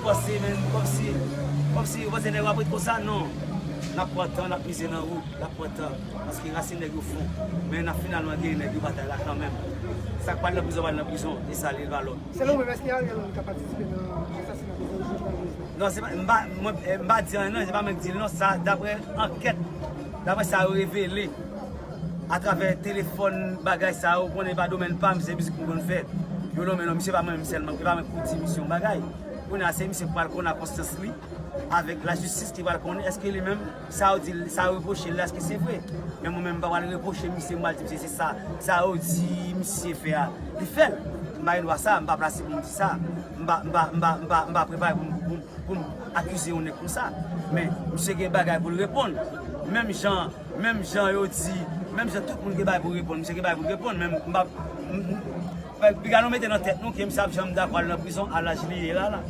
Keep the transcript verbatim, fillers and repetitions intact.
Panse menm kòmsi, kòmsi yo panse nèg yo ap ret konsa, non. N ap pran tan, n ap mize nan wout, n ap pran tan. Paske rasin nèg yo fon. Men n ap finalman geri nèg yo batay la kanmenm. Sa k pral nan prizon, pral nan prizon. E sa li va lòt. Selon ou menm, èske Ariel Henry ka patisipe nan asasina prezidan Jovenel Moïse la? Non, se pa, m pa, mwen, eh, m pa di anyen non, se pa mwen ki di l non, sa daprè ankèt, daprè sa yo revele atravè telefòn bagay sa yo, konnen pa domèn pa m, se mizik m konn fè. Yo nonmen non, misye pa mwen menm sèlman, e pa mwen k pou di misye yon bagay. Kounye a se misye k pral konnen ak konsyans li, avèk lajistis ki pral konnen èske li menm, sa yo di l, sa yo repwoche l la, èske se vre. Men mwen menm m pa pral repwoche misye, m pral di misye se sa, sa yo di misye fè a, li fè l. M pa gen dwa sa, m pa plase pou m di sa. M pa, m pa, m pa, m pa, m pa prepare pou m, pou m, pou m akize yon nèg konsa. Men misye gen bagay pou l reponn. Menm jan, menm jan yo di, menm jan tout moun gen bagay pou reponn, misye gen bagay pou l reponn. Men m pa, m, m, piga nou mete nan tèt nou ke misye ap janm dakò al nan prizon a laj li ye la la.